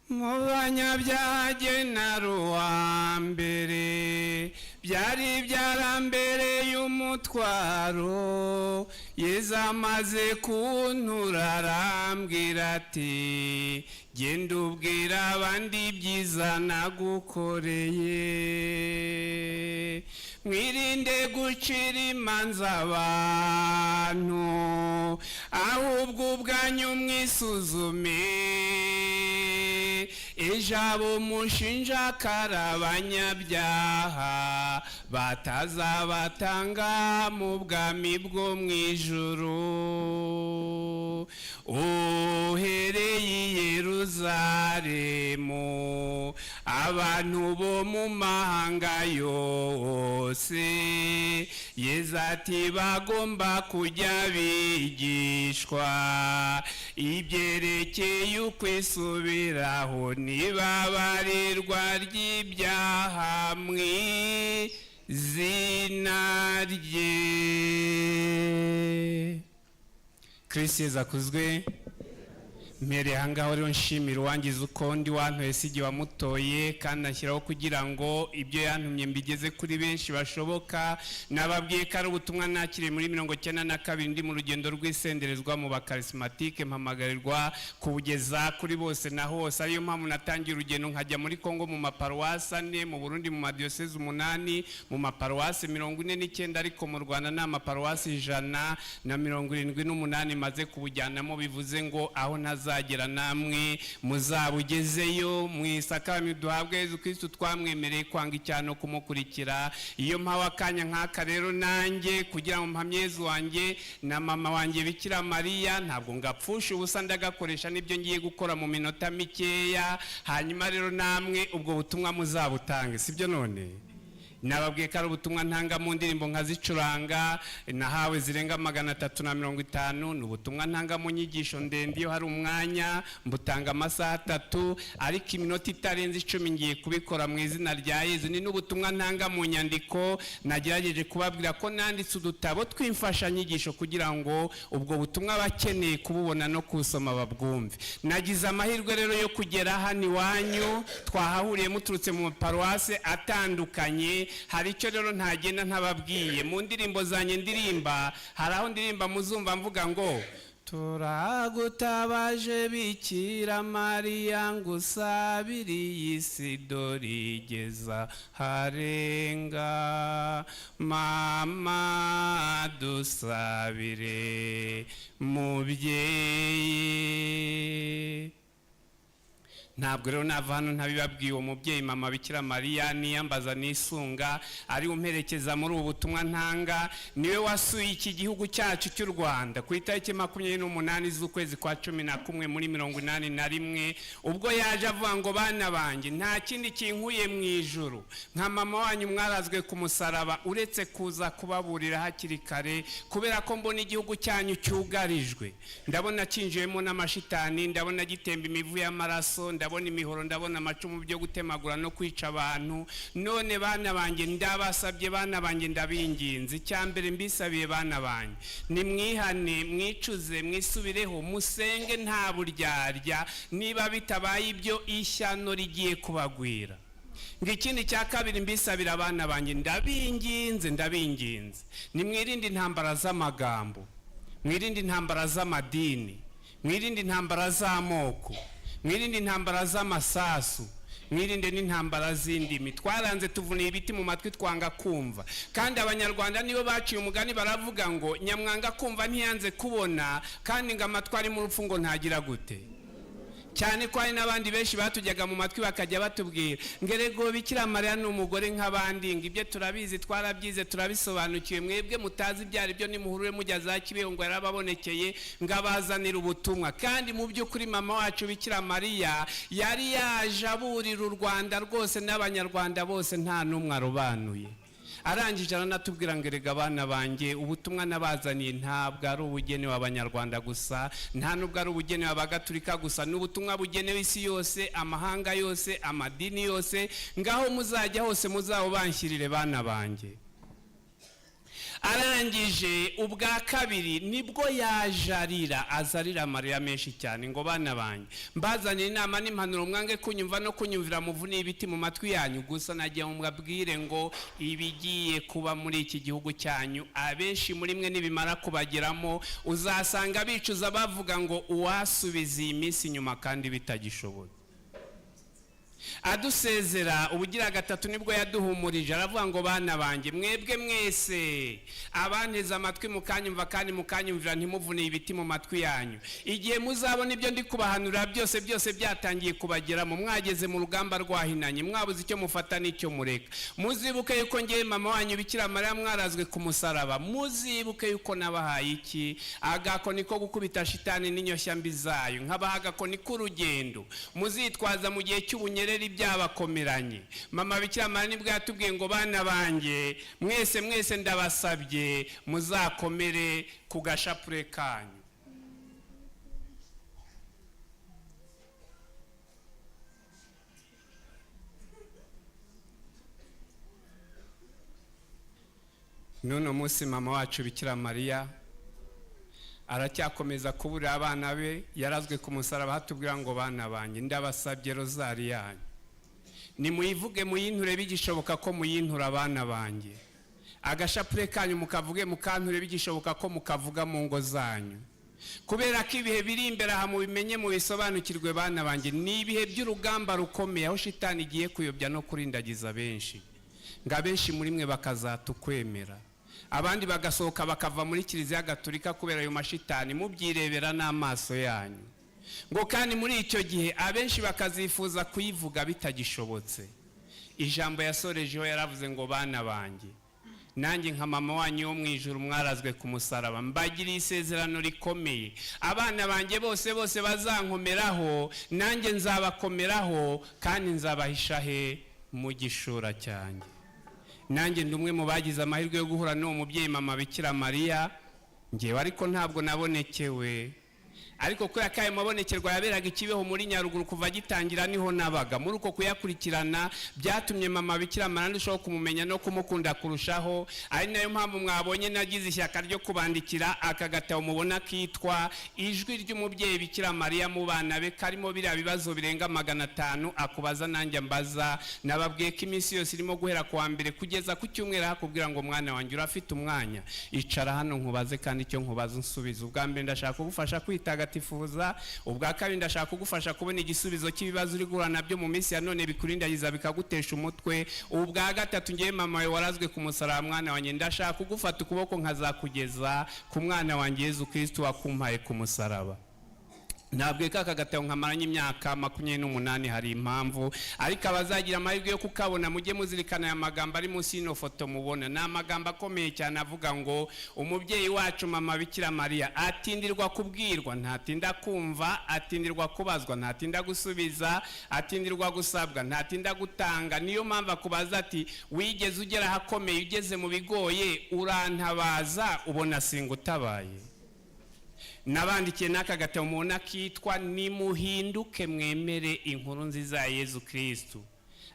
Mu banyabyaha nari uwa mbere, byari byarambereye umutwaro. Yezu amaze kuntura arambwira ati: "Genda ubwira abandi ibyiza nagukoreye." Mwirinde gucira imanza abantu, ahubwo ubwanyu mwisuzume. Ejo abo mushinja ko ari abanyabyaha batazabatanga mu bwami bwo mu ijuru. Uhereye i Yeruzalemu, abantu bo mu mahanga yose, Yezu ati bagomba kujya bigishwa ibyerekeye ukwisubiraho n'ibabarirwa ry'ibyaha mu izina rye. Kristo Yezu akuzwe. Mpereye ahangaha rero nshimira uwangiza uko ndi, wantoye si igihe wamutoye, kandi anshyiraho kugira ngo ibyo yantumye mbigeze kuri benshi bashoboka. Nababwiye ko ari ubutumwa nakiriye muri 92 ndi mu rugendo rw'isenderezwa mu bakarisimatike, mpamagarirwa kubugeza kuri bose na hose. Ariyo mpamvu natangiye urugendo nkajya muri Kongo mu maparuwasi 4, mu Burundi mu madiyosezi 8, mu maparuwasi 49, ariko mu Rwanda ni amaparuwasi 178 maze kubujyanamo. Bivuze ngo aho ntazagera namwe muzabugezeyo. Mu isakaramentu duhabwa Yezu Kristu twamwemereye kwanga icyaha no kumukurikira. Iyo mpawe akanya nk'aka rero nanjye kugira ngo mpamye Yezu wanjye na mama wanjye Bikira Mariya, ntabwo ngapfusha ubusa, ndagakoresha n'ibyo ngiye gukora mu minota mikeya. Hanyuma rero namwe ubwo butumwa muzabutange, sibyo? None nababwiye ko ari ubutumwa ntanga mu ndirimbo nkazicuranga, nahawe zirenga 350. Ni ubutumwa ntanga mu nyigisho ndende, iyo hari umwanya mbutanga amasaha 3, ariko iminota itarenze 10 ngiye kubikora mu izina rya Yezu. Ni n'ubutumwa ntanga mu nyandiko. Nagerageje kubabwira ko nanditse udutabo tw'imfashanyigisho kugira ngo ubwo butumwa abakeneye kububona no kubusoma babwumve. Nagize amahirwe rero yo kugera hano iwanyu, twahahuriye muturutse mu maparuwase atandukanye. Hari icyo rero ntagenda ntababwiye. Mu ndirimbo zanjye ndirimba, hari aho ndirimba muzumva mvuga ngo: "Turagutabaje Bikira Mariya, ngo usabire iyi si, dore igeza harenga. Mama dusabire mubyeyi." Ntabwo rero nava hano ntabibabwiye. Uwo mubyeyi mama Bikira Mariya niyambaza, nisunga, ari umperekeza muri ubu butumwa ntanga, niwe wasuye iki gihugu cyacu cy'u Rwanda ku itariki 28 z'ukwezi kwa 11 muri 81, ubwo yaje avuga ngo: "Bana banjye, nta kindi kinkuye mu ijuru nka mama wanyu mwarazwe ku musaraba, uretse kuza kubaburira hakiri kare, kubera ko mbona igihugu cyanyu cyugarijwe. Ndabona cyinjiyemo n'amashitani, ndabona gitemba imivu y'amaraso, ndabona imihoro, ndabona amacumu byo gutemagura no kwica abantu. None bana banjye, ndabasabye, bana banjye, ndabinginze. Icya mbere mbisabiye bana banjye, nimwihane, mwicuze, mwisubireho, musenge nta buryarya. Niba bitabaye ibyo, ishyano rigiye kubagwira." Ngo ikindi cya kabiri mbisabira abana banjye, ndabinginze, ndabinginze, nimwirinde intambara z'amagambo, mwirinde intambara z'amadini, mwirinde intambara z'amoko, mwirinde intambara z'amasasu, mwirinde n'intambara z'indimi. Twaranze tuvuniye ibiti mu matwi, twanga kumva." Kandi Abanyarwanda nibo baciye umugani baravuga ngo: "Nyamwanga kumva ntiyanze kubona," kandi ngo: "Amatwi ari mu rupfu ngo ntagira gute?" Cyane ko hari n'abandi benshi batujyaga mu matwi bakajya batubwira ngo: "Erego Bikira Mariya ni umugore nk'abandi," ngo: "Ibyo turabizi, twarabyize, turabisobanukiwe. Mwebwe mutazi ibyo ari byo nimuhurure mujya za Kibeho," ngo yarababonekeye ngo abazanire ubutumwa. Kandi mu by'ukuri mama wacu Bikira Mariya yari yaje aburira u Rwanda rwose n'Abanyarwanda bose, nta n'umwe arobanuye. Arangije aranatubwira ngo: "Erega abana banjye, ubutumwa nabazaniye ntabwo ari ubugenewe Abanyarwanda gusa, nta nubwo ari ubugenewe Abagatulika gusa, ni ubutumwa bugenewe isi yose, amahanga yose, amadini yose. Ngaho muzajya hose muzabubanshyirire bana banjye." Arangije ubwa kabiri nibwo yaje arira, azarira amarira menshi cyane ngo: "Bana banjye, mbazanire inama n'impanuro, mwange kunyumva no kunyumvira, muvune ibiti mu matwi yanyu. Gusa nagiye mubabwire ngo ibigiye kuba muri iki gihugu cyanyu, abenshi muri mwe nibimara kubageramo uzasanga bicuza, bavuga ngo uwasubiza iyi minsi inyuma kandi bitagishobotse." Adusezera ubugira gatatu nibwo yaduhumurije, aravuga ngo: "Bana banjye, mwebwe mwese abanteze amatwi mukanyumva kandi mukanyumvira, ntimuvune ibiti mu matwi yanyu, igihe muzabona ibyo ndi kubahanurira byose byose byatangiye kubageramo, mwageze mu rugamba rwahinanye, mwabuze icyo mufata n'icyo mureka, muzibuke yuko ngewe mama wanyu Bikira Mariya mwarazwe ku musaraba. Muzibuke yuko nabahaye iki? Agakoni ko gukubita shitani n'inyoshya mbi zayo, nkabaha agakoni k'urugendo muzitwaza mu gihe cy'ubunyereri byabakomeranye." Mama Bikira Mariya nibwo yatubwiye ngo: "Bana banjye, mwese mwese ndabasabye muzakomere ku gashapure kanyu." N'uno munsi mama wacu Bikira Mariya aracyakomeza kuburira abana be yarazwe ku musaraba, hatubwira ngo: "Bana banjye, ndabasabye rozari yanyu nimuyivuge, muyinture bigishoboka ko muyintura. Abana banjye, agashapure kanyu mukavuge, mukanture bigishoboka ko mukavuga mu ngo zanyu, kubera ko ibihe biri imbere aha, mubimenye mubisobanukirwe, bana banjye, ni ibihe by'urugamba rukomeye, aho shitani igiye kuyobya no kurindagiza benshi, ngo abenshi muri mwe bakazata ukwemera, abandi bagasohoka bakava muri Kiliziya Gatolika kubera ayo mashitani, mubyirebera n'amaso yanyu, ngo kandi muri icyo gihe abenshi bakazifuza kuyivuga bitagishobotse." Ijambo yasorejeho yaravuze ngo: "Bana banjye, nanjye nka mama wanyu wo mu ijuru mwarazwe ku musaraba, mbagiriye isezerano rikomeye: abana banjye bose bose bazankomeraho, nanjye nzabakomeraho, kandi nzabahisha he? Mu gishura cyanjye." Nanjye ndi umwe mu bagize amahirwe yo guhura n'uwo mubyeyi mama Bikira Mariya. Ngewe ariko ntabwo nabonekewe, ariko kubera ko ayo mabonekerwa yaberaga i Kibeho muri Nyaruguru kuva agitangira, niho nabaga. Muri uko kuyakurikirana byatumye mama Bikira Mariya ndushaho kumumenya no kumukunda kurushaho, ari nayo mpamvu mwabonye nagize ishyaka ryo kubandikira aka gatabo mubona kitwa Ijwi ry'Umubyeyi Bikira Mariya mu bana be, karimo biriya bibazo birenga 500 akubaza nanjye ambaza. Nababwiye ko iminsi yose irimo guhera ku wa mbere kugeza ku cyumweru hakubwira ngo: "Mwana wanjye, urafite umwanya? Icara hano nkubaze, kandi icyo nkubaza unsubize. Ubwa mbere ndashaka kugufasha kwitagatifuza. Ubwa kabiri ndashaka kugufasha kubona igisubizo cy'ibibazo uri guhura nabyo mu minsi ya none bikurindagiza, bikagutesha umutwe. Ubwa gatatu, ngewe mama wawe warazwe ku musaraba, mwana wanjye, ndashaka kugufata ukuboko nkazakugeza ku mwana wanjye Yezu Kristu wakumpaye ku musaraba." Ntabwo aka gatabo nkamaranye imyaka 28, hari impamvu, ariko abazagira amahirwe yo kukabona mujye muzirikana aya magambo ari munsi y'ino foto mubona. Ni amagambo akomeye cyane avuga ngo umubyeyi wacu mama Bikira Mariya atindirwa kubwirwa, ntatinda kumva, atindirwa kubazwa, ntatinda gusubiza, atindirwa gusabwa, ntatinda gutanga. Niyo mpamvu akubaza ati: "Wigeze ugera ahakomeye, ugeze mu bigoye, urantabaza, ubona singutabaye?" Nabandikiye n'aka gatabo mubona kitwa Nimuhinduke Mwemere Inkuru Nziza ya Yezu Kirisitu.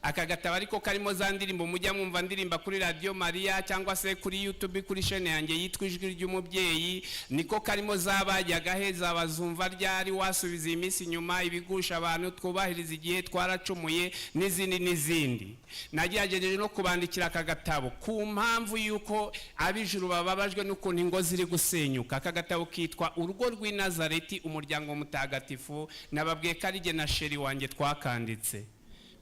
Aka gatabo ariko karimo za ndirimbo mujya mwumva ndirimba kuri Radiyo Mariya cyangwa se kuri YouTube, kuri chaîne yanjye yitwa Ijwi ry'Umubyeyi. Niko karimo za Bajyaga he, Zabazumva ryari, Wasubiza iyi minsi inyuma, Ibigusha abantu, Twubahiriza igihe, Twaracumuye n'izindi n'izindi. Nagerageje no kubandikira aka gatabo ku mpamvu y'uko ab'ijuru bababajwe n'ukuntu ingo ziri gusenyuka. Aka gatabo kitwa Urugo rw'i Nazareti, Umuryango Mutagatifu. Nababwiye ko ari jye na chéri wanjye twakanditse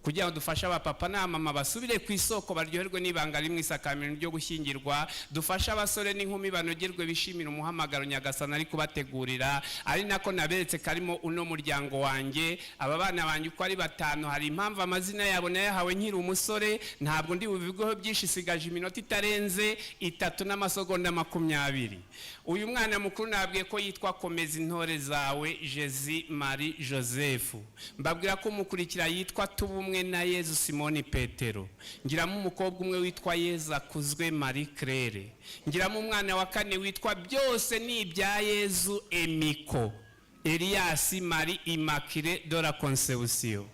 kugira ngo dufashe abapapa n'abamama basubire ku isoko, baryoherwe n'ibanga rimwe, isakamento ryo gushyingirwa. Dufashe abasore n'inkumi banogerwe, bishimira umuhamagaro Nyagasani ari kubategurira. Ari nako naberetse karimo uno muryango wanjye, aba bana banjye uko ari batanu. Hari impamvu amazina yabo nayahawe nkiri umusore. Ntabwo ndi bubivugeho byinshi, isigaje iminota itarenze 3 n'amasegonda 20. Uyu mwana mukuru nabwiye ko yitwa Komeza Intore Zawe Jezi Marie Joseph. Mbabwira ko umukurikira yitwa Tubumwe na Yezu Simoni Petero. Ngiramo umukobwa umwe witwa Yezu Akuzwe Marie Claire. Ngiramo umwana wa kane witwa Byose ni ibya Yezu Emiko Elias Marie Immaculée de la Conception.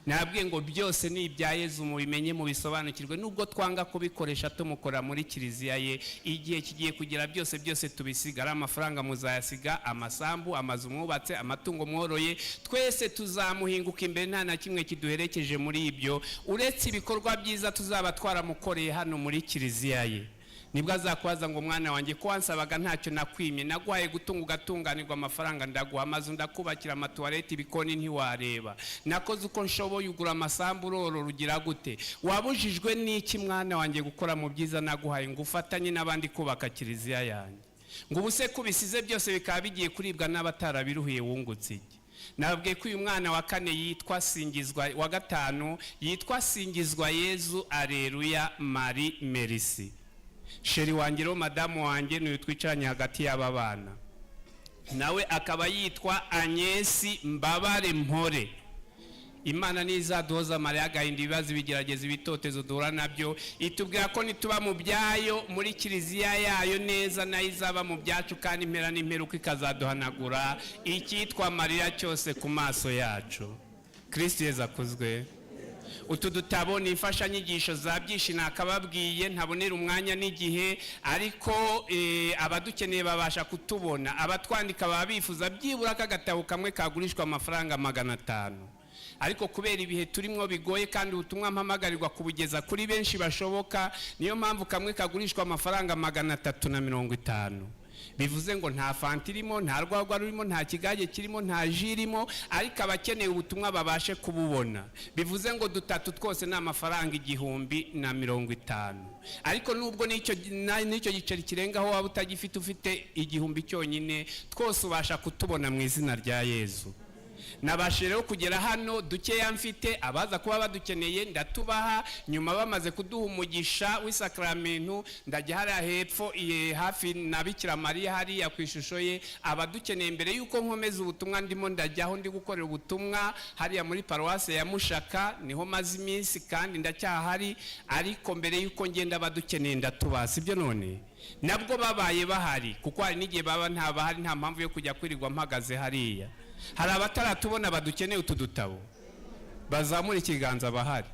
Nababwiye ngo byose ni ibya Yezu, mubimenye, mubisobanukirwe. Nubwo twanga kubikoresha tumukora muri kiliziya ye, igihe kigiye kugera byose byose tubisigara. Amafaranga muzayasiga, amasambu, amazu mwubatse, amatungo mworoye, twese tuzamuhinguka imbere, nta na kimwe kiduherekeje muri ibyo, uretse ibikorwa byiza tuzaba twaramukoreye hano muri kiliziya ye. Nibwo azakubaza ngo: "Mwana wanjye, ko wansabaga ntacyo nakwimye? Naguhaye gutunga ugatunganirwa, amafaranga ndaguha, amazu ndakubakira, amatuwarete, ibikoni ntiwareba, nakoze uko nshoboye ugura amasambu, urorora, ugira gute? Wabujijwe n'iki, mwana wanjye, gukora mu byiza naguhaye ngo ufatanye n'abandi kubaka kiliziya yanjye? Ngo ubu se kubisize byose bikaba bigiye kuribwa n'abatarabiruhiye, wungutse iki?" Nababwiye ko uyu mwana wa kane yitwa Singizwa, wa gatanu yitwa Singizwa Yezu Areruya Marie Merci. Chérie wanjye rero, madamu wanjye, niwe twicaranye hagati y'aba bana, nawe akaba yitwa Agnès Mbabare Mpore. Imana nizaduhoza amarira, agahinda, ibibazo, ibigerageza, ibitotezo duhura nabyo, itubwira ko nituba mu byayo, muri kiliziya yayo neza, nayo izaba mu byacu, kandi impera n'imperuka ikazaduhanagura icyitwa amarira cyose ku maso yacu. Kristo Yezu akuzwe. Utu dutabo ni imfashanyigisho za byinshi nakababwiye ntabonera umwanya n'igihe, ariko abadukeneye babasha kutubona. Abatwandika baba bifuza byibura ko agatabo kamwe kagurishwa amafaranga 500, ariko kubera ibihe turimo bigoye kandi ubutumwa mpamagarirwa kubugeza kuri benshi bashoboka, niyo mpamvu kamwe kagurishwa amafaranga 350. Bivuze ngo nta fanta irimo, nta rwagwa rurimo, nta kigage kirimo, nta jus irimo, ariko abakeneye ubutumwa babashe kububona. Bivuze ngo dutatu twose ni amafaranga 1050. Ariko nubwo n'icyo giceri kirengaho waba utagifite, ufite 1000 cyonyine, twose ubasha kutubona mu izina rya Yezu. Nabashije rero kugera hano dukeya mfite, abaza kuba badukeneye ndatubaha nyuma bamaze kuduha umugisha w'isakaramentu. Ndajya hariya hepfo hafi na Bikira Mariya, hariya ku ishusho ye. Abadukeneye, mbere y'uko nkomeza ubutumwa ndimo, ndajyaho ndi gukorera ubutumwa hariya muri paruwasi ya Mushaka, niho maze iminsi kandi ndacyahari. Ariko mbere y'uko ngenda, abadukeneye ndatubaha, sibyo? None nabwo babaye bahari, kuko hari n'igihe baba ntabahari, nta mpamvu yo kujya kwirirwa mpagaze hariya. Hari abataratubona badukeneye utu dutabo? Bazamura ikiganza bahari.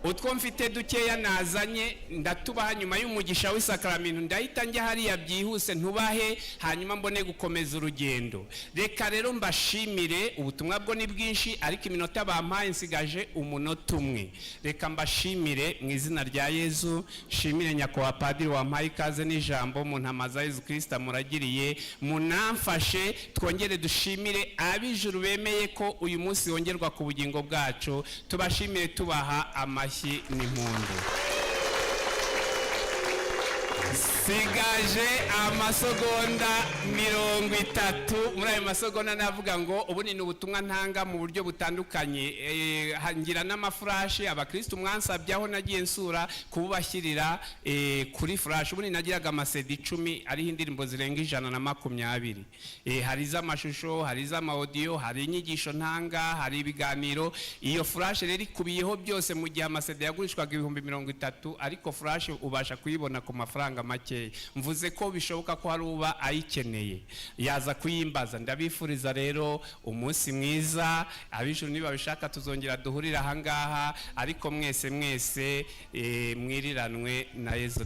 Utwo mfite dukeya nazanye ndatubaha nyuma y'umugisha w'isakaramentu. Ndahita njya hariya byihuse ntubahe, hanyuma mbone gukomeza urugendo. Reka rero mbashimire. Ubutumwa bwo ni bwinshi, ariko iminota bampaye nsigaje umunota umwe. Reka mbashimire mu izina rya Yezu, nshimire nyakubahwa padiri wampaye ikaze n'ijambo mu ntama za Yezu Kirisita muragiriye. Munamfashe twongere dushimire ab'ijuru bemeye ko uyu munsi wongerwa ku bugingo bwacu. Tubashimire tubaha amashyi n'impundu. Sigaje amasegonda 30. Muri ayo masegonda navuga ngo ubu ni ubutumwa ntanga mu buryo butandukanye. Ngira n'amafurashi. Abakirisitu mwansabye aho nagiye nsura kububashyirira kuri flash. Ubundi nagiraga ama CD 10 ariho indirimbo zirenga 120. Hari iz'amashusho, hari iz'ama audio, hari inyigisho ntanga, hari ibiganiro. Iyo flash rero ikubiyeho byose. Mu gihe ama CD yagurishwaga 30,000, ariko flash ubasha kuyibona ku mafaranga makeya. Mvuze ko bishoboka ko hari uba ayikeneye, yaza kuyimbaza. Ndabifuriza rero umunsi mwiza. Ab'ijuru nibabishaka tuzongera duhurire ahangaha, ariko mwese mwese mwiriranwe na Yezu.